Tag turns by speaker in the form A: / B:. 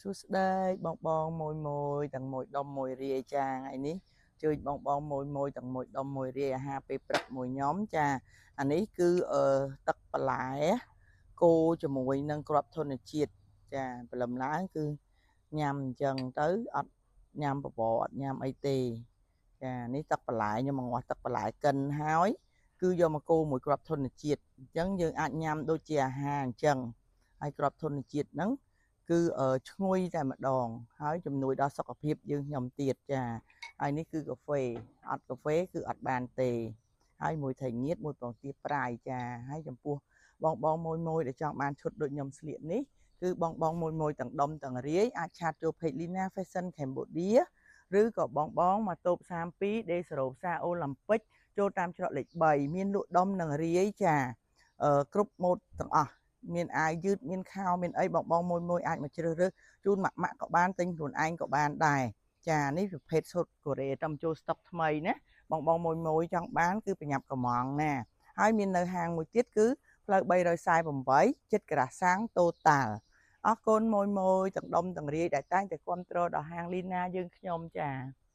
A: សួស្តីបងបងមួយមួយទាំងមួយដុំមួយរាយចាថ្ងៃនេះជួយបងបងមួយមួយទាំងមួយដុំមួយរាយអាហារពេលព្រឹកមួយខ្ញុំចាអានេះគឺអឺទឹកបន្លែគោជាមួយនឹងគ្រាប់ធនជាតិចាព្រលឹមឡើងគឺញ៉ាំអញ្ចឹងទៅអត់ញ៉ាំបបរអត់ញ៉ាំអីទេចានេះទឹកបន្លែខ្ញុំមកងាស់ទឹកបន្លែកិនហើយគឺយកមកកូរមួយគ្រាប់ធនជាតិអញ្ចឹងយើងអាចញ៉ាំដូចជាអាហារអញ្ចឹងហើយគ្រាប់ធនជាតិហ្នឹង គឺឈ្ងុយតែម្ដង ហើយជំនួយដល់សុខភាពយើងខ្ញុំទៀតចាហើយនេះគឺកាហ្វេអត់កាហ្វេគឺអត់បានទេហើយមួយត្រីងៀតមួយពងទាប្រៃចាហើយចំពោះបងបងមួយមួយដែលចង់បានឈុតដូចខ្ញុំស្លៀកនេះគឺបងបងមួយមួយទាំងដុំទាំងរាយអាច chat ចូល page Lina Fashion Cambodia ឬក៏បងបងមកតូប32 D0 ផ្សារអូឡាំពិកចូលតាមច្រកលេខ3មានលក់ដុំនិងរាយចាអឺគ្រប់ម៉ូដទាំងអស់មានអាវយឺតមានខោមានអីបងបងមួយមួយអាចមកជ្រើសរើសជូនម៉ាក់ម៉ាក់ក៏បានទិញខ្លួនឯងក៏បានដែរចានេះប្រភេទសូត្រកូរ៉េតំចូលស្តុកថ្មីណាបងបងមួយមួយចង់បានគឺប្រញាប់កំងណាហើយមាននៅហាងមួយទៀតគឺផ្លូវ348ចិត្តក្រាសាំងតូតាល់អរគុណមួយមួយទាំងដុំទាំងរាយដែលតែងតែគ្រប់គ្រងដល់ហាងលីណាយើងខ្ញុំចា។